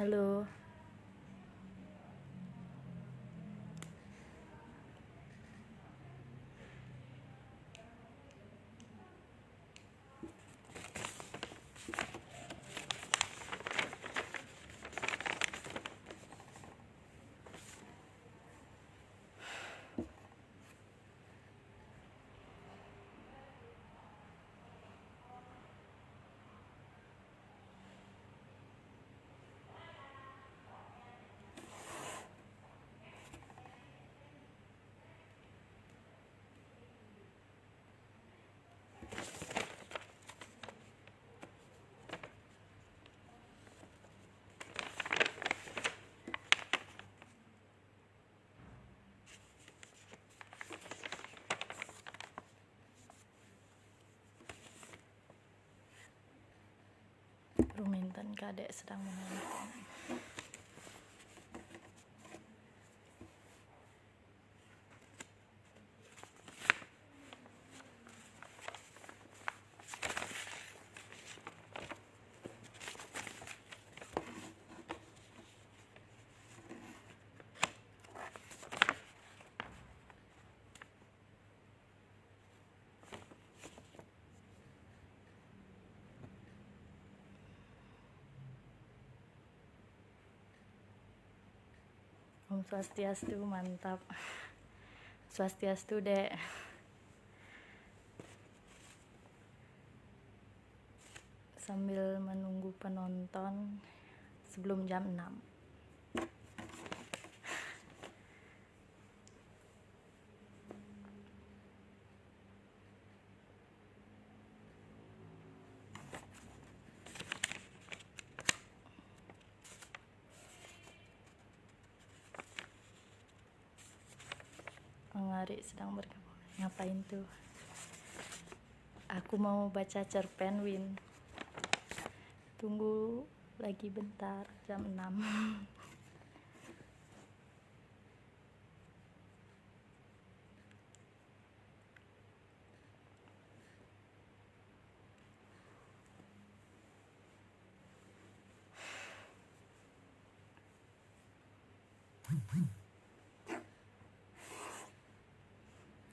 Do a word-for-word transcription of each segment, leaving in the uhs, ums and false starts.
Halo. Ruminten kadek sedang menonton. Om Swastiastu, mantap. Swastiastu, Dek. Sambil menunggu penonton sebelum jam enam. Mengari sedang bergabung. Ngapain tuh? Aku mau baca cerpen, Win. Tunggu lagi bentar, jam enam.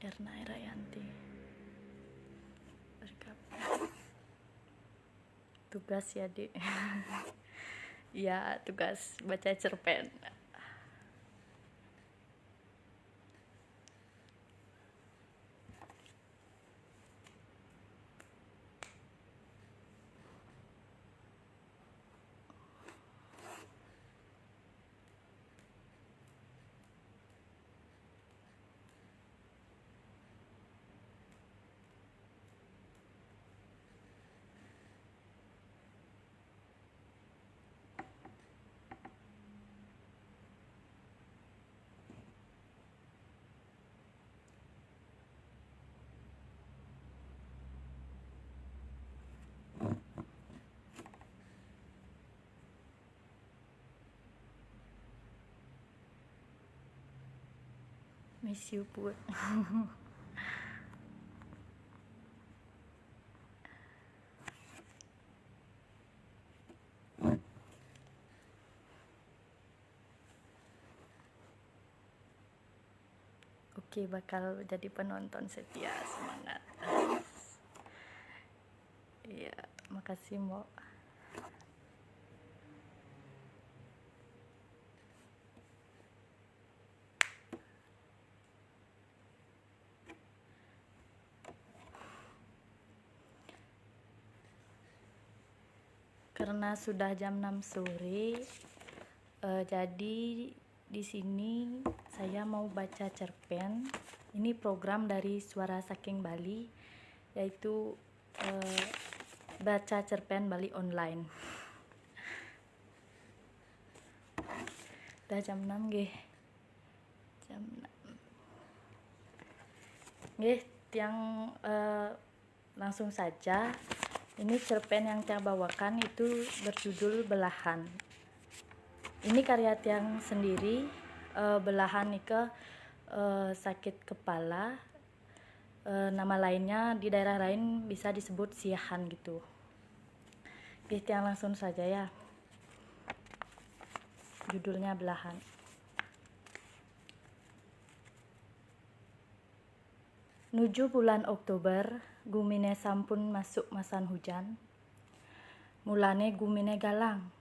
Erna Irayanti. Bergabung. Tugas ya, Dek. Ya, tugas baca cerpen. Miss you, Put. Oke, bakal jadi penonton setia, semangat. Iya, makasih, Mbok. Karena sudah jam enam sore, eh, jadi di sini saya mau baca cerpen. Ini program dari Suara Saking Bali, yaitu, eh, baca cerpen Bali online. Dah jam enam, nggih. Nggih, tiang, eh, langsung saja. Ini cerpen yang tiang bawakan itu berjudul Belahan. Ini karya tiang sendiri, eh, belahan nika, eh, sakit kepala. Eh, nama lainnya di daerah lain bisa disebut siahan gitu. Nggih, tiang langsung saja ya. Judulnya Belahan. Nuju bulan Oktober, gumine sampun masuk masan hujan. Mulane gumine galang.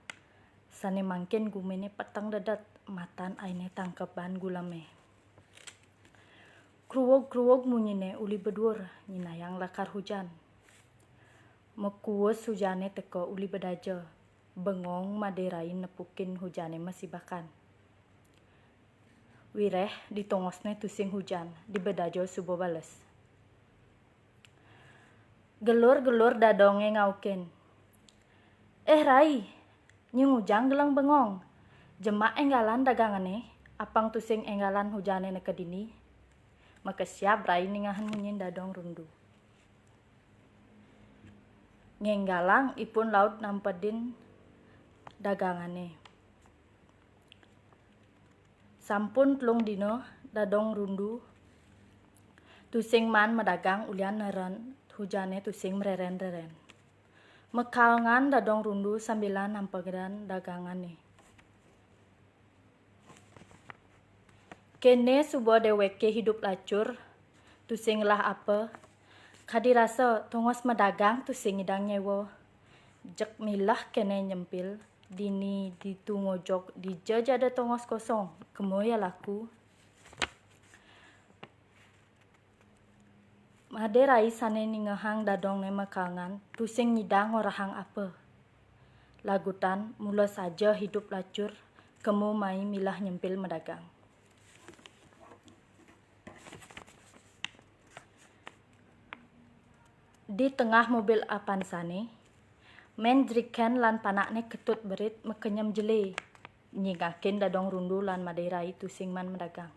Sane mangkin gumine peteng dedet, matan aine tangkeban guleme. Kruwug-kruwug munyine uli bedur, nyinayang lakar hujan. Mekuwus hujane teka uli bedaja, bengong made rai nepukin hujane masibakan. Wireh di tongosne tusing hujan, di bedaja suba bales. Gelur-gelur dadonge ngaukin, "Eh, Rai, nyungujang geleng bengong. Jemak enggalan dagangane, apang tusing enggalan hujane neka dini." Makesiab Rai ningahan munyin dadong rundu. Ngenggalang ipun laut nampedin dagangane. Sampun telung dina dadong rundu, tusing maan madagang ulian neren hujane tusing mreren-reren. Mekalengan dadong rundu sambilan nampedin dagangane. Kene suba deweke hidup lacur, tusing ngelah apa. Kadi rasa tongos madagang tusing ngidang nyewa. Jeg milah kene nyempil, dini ditu ngojog dija ja ada tongos kosong, kema ya laku. Made rai sane ningehang dadongne mekalengan, tusing ngidang ngorahang apa. Lagutan mula saja hidup lacur, kema mai milah nyempil madagang. Di tengah mobil Avansane, Men Jeriken lan panakne Ketut Berit makenyem jele, nyingakin dadong rundu lan made rai tusing maan madagang.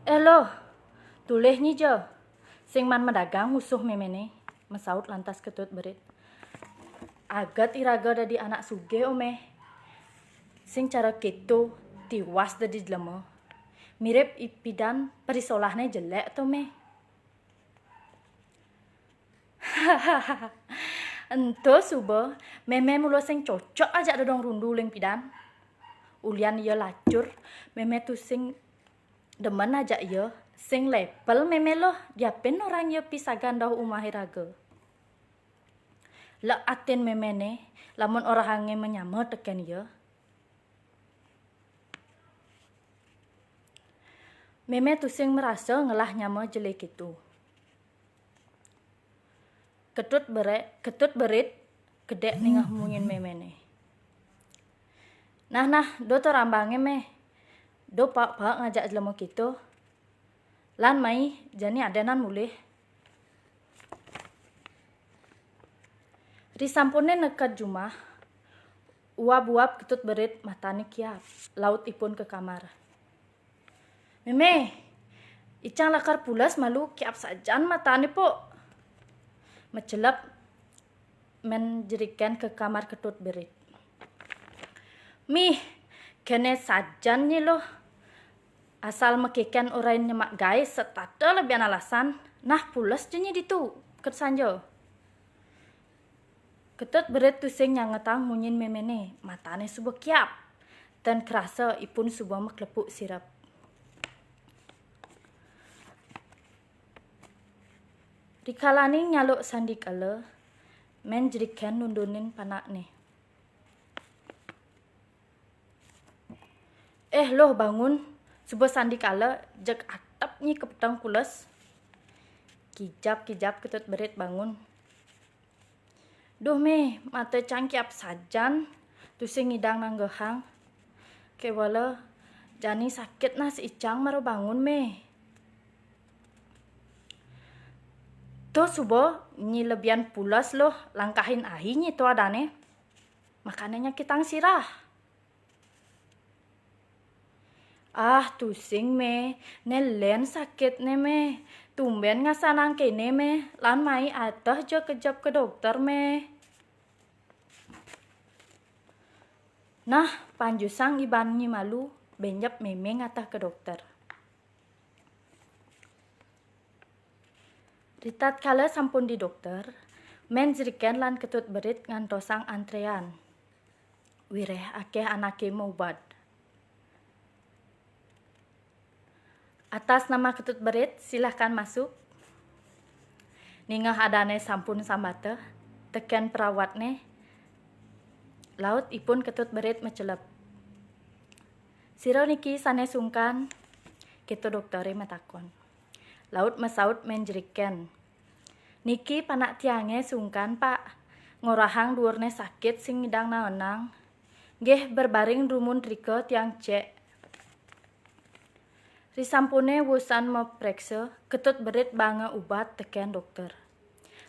"Eh, Loh, tulih nyi ja. Sing maan madagang ngusuh memene," masaut lantas Ketut Berit. "Aget iraga dadi anak sugih, Omeh. Sing cara keto tiwas dadi jelema. Mirip ipidan parisolahne jelek to, Meh." "Ento suba, Meme mula sing cocok ajak dadong rundu ling pidan. Ulian iya lacur, Meme tusing demen ajak iya, sing lepel Meme loh, diapin orang iya pisagan dauh umah iraga. Lek atin Memene, lamun orahange manyama teken iya. Meme tusing marasa ngelah nyama jele keto." Ketut Bere-, Ketut Berit gedek ningeh munyin Memene. "Nah, nah, do to rambange, Meh. Do paek-paek ngajak jelema keto. Lan mai, jani adenan mulih." Risampune neked jumah, uap-uap Ketut Berit matane kiap, laut ipun ka kamar. "Meme, icang lakar pules malu kiap sajan matane, Pok." Macelep Men Jeriken ka kamar Ketut Berit. "Mih, kene sajan nyi loh. Asal makeken orahin nyemak gae setata lebihan alasan, nah pules ja nyi ditu, ket sanja." Ketut Berit tusing nyangetang munyin Memene, matane suba kiap. Tan krasa ipun suba maklepuk sirep. Rikalane nyaluk sandikala, Men Jeriken nundunin panakne. "Eh, Loh, bangun. Suba sandikala, jeg atep nyi kapeteng pules." Kijap-kijap Ketut Berit bangun. "Duh, Meh, mata cang kiap sajan, tusing ngidang nanggehang. Kewala, jani sakit nah seicang mara bangun, Meh." "To suba, nyi lebihan pules loh, langkahin ahi nyi to adane. Makane nyakitang sirah." "Ah, tusing, Mé. Né lén sakitné, Mé. Tumbén ngasanang kéné, Mé. Lan mai ateh ja kejep ka dokter, Mé." Nah, panjusang iban Nyi Malu, bénjep mémé ngateh ka dokter. Ritatkala sampun di dokter, Mén Jeriken lan Ketut Berit ngantosang antréan. Wiréh akéh anaké maubat. Atas nama Ketut Berit, silahkan masuk. Ningeh adané sampun sambata tekén perawatné, laut ipun Ketut Berit macelep. "Sira niki sané sungkan?" kéto dokteré matakon. Laut masaut Mén Jeriken, "Niki panak tiangé sungkan, Pak. Ngorahang duurné sakit sing ngidang naenang. Nggih, berbaring dumun rika tiang cék." Risampuné wusan mapréksa, Ketut Berit banga ubat tekén dokter.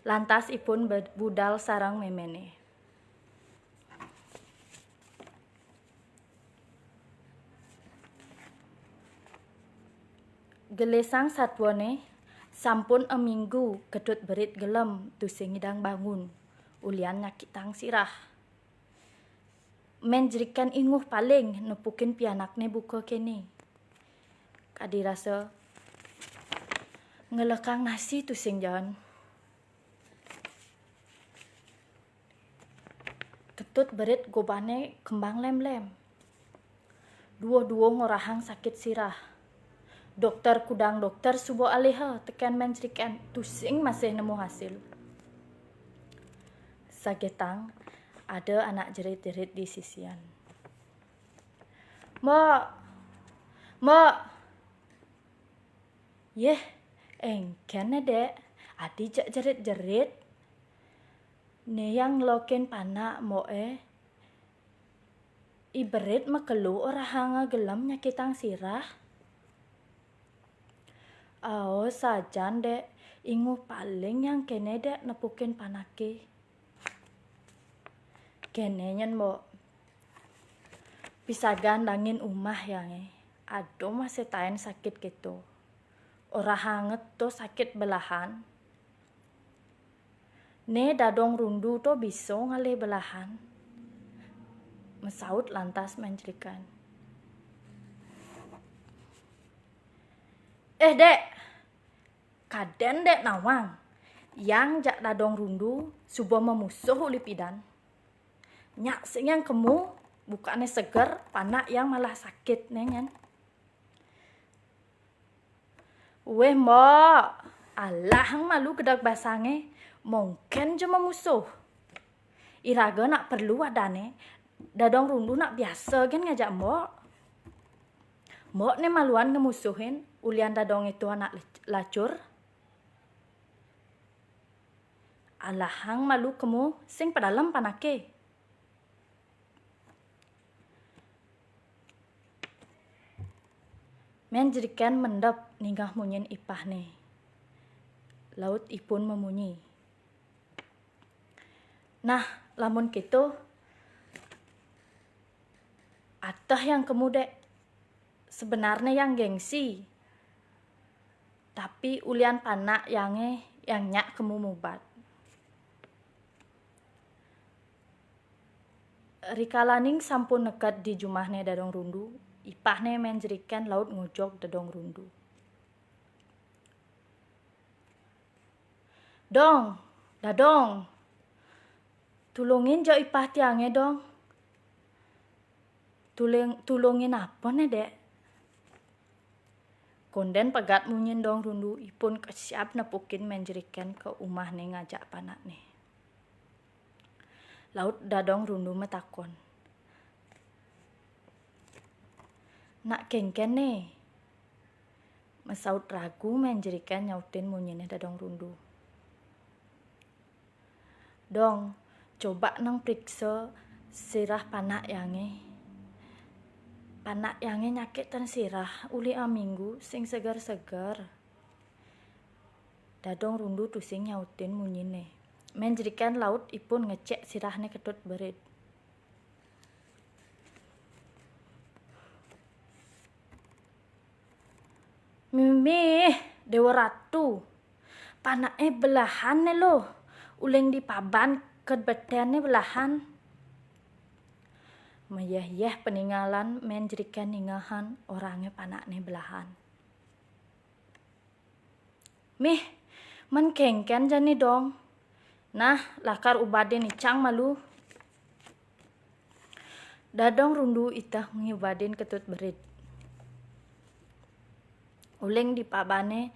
Lantas ipun bed-, budal sareng méméné. Gelisang satwané, sampun aminggu Ketut Berit gelem tusing ngidang bangun, ulian nyakitang sirah. Mén Jeriken inguh paling nepukin pianakné buka kéné. Kadi rasa ngelekang nasi tusing jaan. Ketut Berit gobané kembang lemlem. Duwuh-duwuh ngorahang sakit sirah. Dokter kudang dokter suba aliha tekén Mén Jeriken, tusing masih nemu hasil. Sagetang ada anak jerit-jerit di sisian. "Mbok! Mbok!" "Yéh, éngkén né, Dék? Adi jak jerit-jerit?" "Né yang ngelokin panak, Mbok é. I Berit makelo orahanga gelem nyakitang sirah." "Ao sajan, Dék, inguh paling yang kéné, Dék, nepukin panaké." "Kéné nyén, Mbok. Pisagan dangin umah yangé, ada masih taén sakit kéto. Orahanga to sakit belahan. Né Dadong Rundu to bisa ngalih belahan," masaut lantas Mén Jeriken. "Éh, Dék, kadén Dék nawang, yang jak Dadong Rundu suba mamusuh uli pidan. Nyak sing yang kemu, bukané seger, panak yang malah sakit né nyén." "Wéh, Mbok, alahang malu gedeg basangé, mongkén ja mamusuh. Iraga nak perlu adané, Dadong Rundu nak biasa gén ngajak Mbok. Mbok né maluan ngemusuhin, ulian Dadong to anak lec-, lacur. Alahang malu kemu, sing padalem panaké." Mén Jeriken mendep ningeh munyin ipahné. Laut ipun mamunyi. "Nah, lamun kéto, ateh yang kemu, Dék. Sebenarné yang gengsi. Tapi ulian panak yangé yang nyak kemu mubat." Rikalaning sampun neked di jumahné Dadong Rundu, ipahné Mén Jeriken laut ngojog Dadong Rundu. "Dong, Dadong, tulungin ja ipah tiangé, Dong." "Tulung-, tulungin apa né, Dék?" Kondén pegat munyin Dadong Rundu, ipun kesiab nepukin Mén Jeriken ka umahné ngajak panakné. Laut Dadong Rundu matakon. "Nak kéngkén né?" masaut ragu Mén Jeriken nyautin munyinné Dadong Rundu. "Dong, coba nang priksa sirah panak yangé. Panak yangé nyakitang sirah uli aminggu sing seger-seger." Dadong Rundu tusing nyautin munyinné. Mén Jeriken laut ipun ngecék sirahné Ketut Berit. Mih, Dewa Ratu. Panake belahan ne lo. Uling di paban ked beten ne belahan. Meyeh-yeh peningalan Men Jeriken ningehan orange panakne belahan. Mih, men kengken jani dong. Nah, lakar ubadin icang malu. Dadong Rundu iteh ngubadin Ketut Berit. Uling di pabane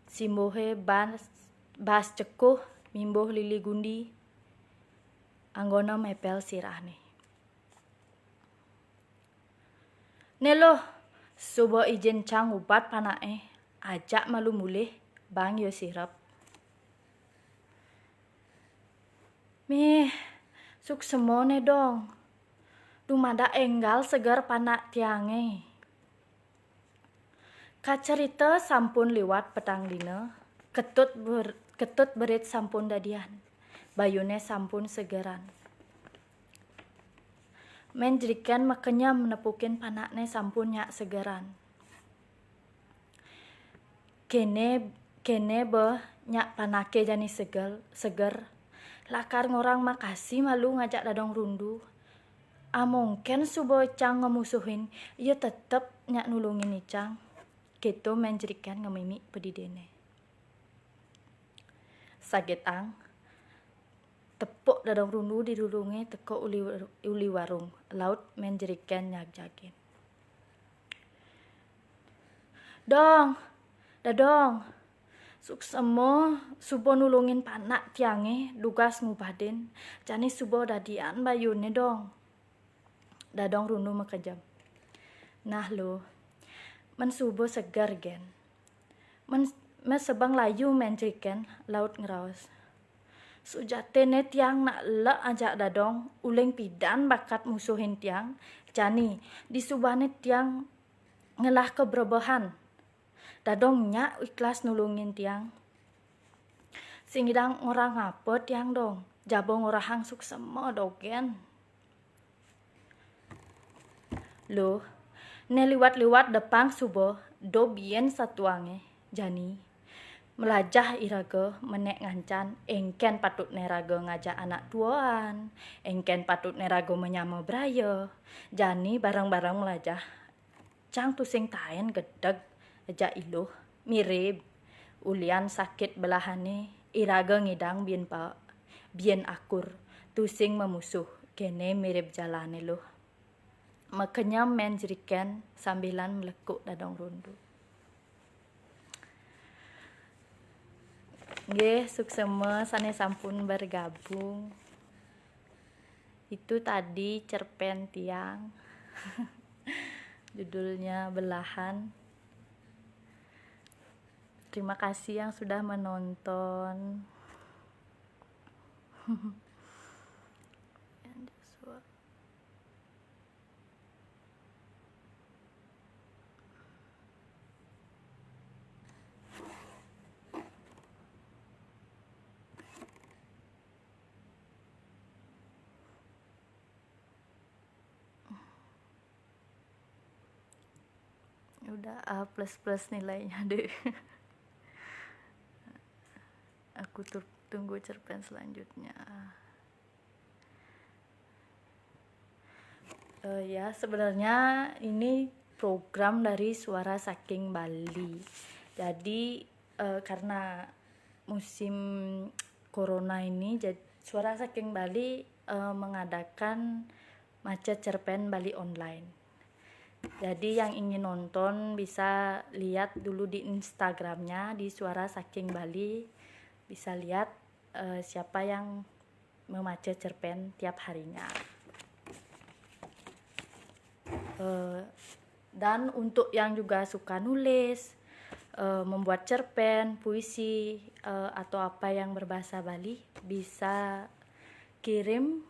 simbohe bas, bas cekuh mimbuh lili gundi anggona mepel sirahne. Ne lo, suba ijin cang ubad panake, ajak malu mulih, bang yo sirep. Mih, suksema ne dong. Dumadak enggal seger panak tiange. Kacerita sampun liwat petang dina, Ketut Ber-, Ketut Berit sampun dadian. Bayune sampun segeran. Men Jeriken makenyem nepukin panakne sampun nyak segeran. Kene, kene beh nyak panake jani segel, seger. Lakar ngorang makasih malu ngajak Dadong Rundu. Amongken suba icang ngemusuhin, iya tetep nyak nulungin icang. Keto Men Jeriken ngemimik pedidene. Saget ang, tepuk Dadong Rundu didulunge teka uli, uli warung, laut Men Jeriken nyajagin. Dong, Dadong, suksema suba nulungin panak tiange dugas ngubadin, jani suba dadian bayune dong. Dadong Rundu makejep. Nah lo, men suba seger gen. Men, men sebeng layu Men Jeriken, laut ngraos. Sujatine tiang nak lek ajak Dadong, uling pidan bakat musuhin tiang, jani, disubane tiang ngelah kebrebehan. Dadong nyak ikhlas nulungin tiang. Sing ngidang ngorang apa tiang dong, jaba ngorahang suksema dogen. Luh, ne liwat-liwat depang suba, do bien satuange, jani. Melajah iraga menek ngancan, engken patutne raga ngajak anak tuaan, engken patutne raga menyama braya. Jani bareng-bareng melajah. Cang tusing taen gedeg, ajak Iluh, mirib. Ulian sakit belahane, iraga ngidang bien pa, bien akur, tusing memusuh, kene mirib jalane Luh. Makenyem Men Jeriken sambilan melekuk Dadong Rundu. Nggih, suksema sane sampun bergabung. Itu tadi cerpen tiang. Judulnya Belahan. Terima kasih yang sudah menonton. Udah A plus plus nilainya deh. Aku tuh tunggu cerpen selanjutnya. Eh, ya, sebenarnya ini program dari Suara Saking Bali. Jadi, eh, karena musim corona ini, jad-, Suara Saking Bali, eh, mengadakan maca cerpen Bali online. Jadi yang ingin nonton bisa lihat dulu di Instagramnya, di Suara Saking Bali. Bisa lihat, eh, siapa yang memaca cerpen tiap harinya. Eh, dan untuk yang juga suka nulis, eh, membuat cerpen, puisi, eh, atau apa yang berbahasa Bali, bisa kirim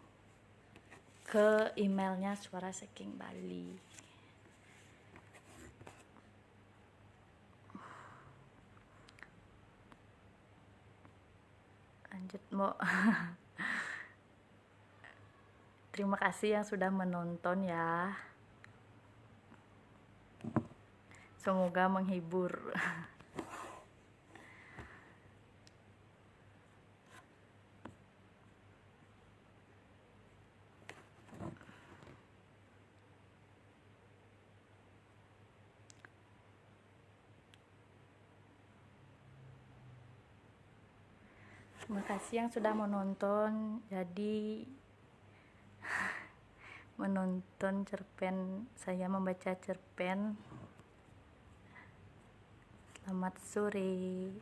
ke emailnya Suara Saking Bali. Lanjut, Mbok. Terima kasih yang sudah menonton ya. Semoga menghibur. Terima kasih yang sudah menonton. Jadi menonton cerpen saya membaca cerpen. Selamat sore.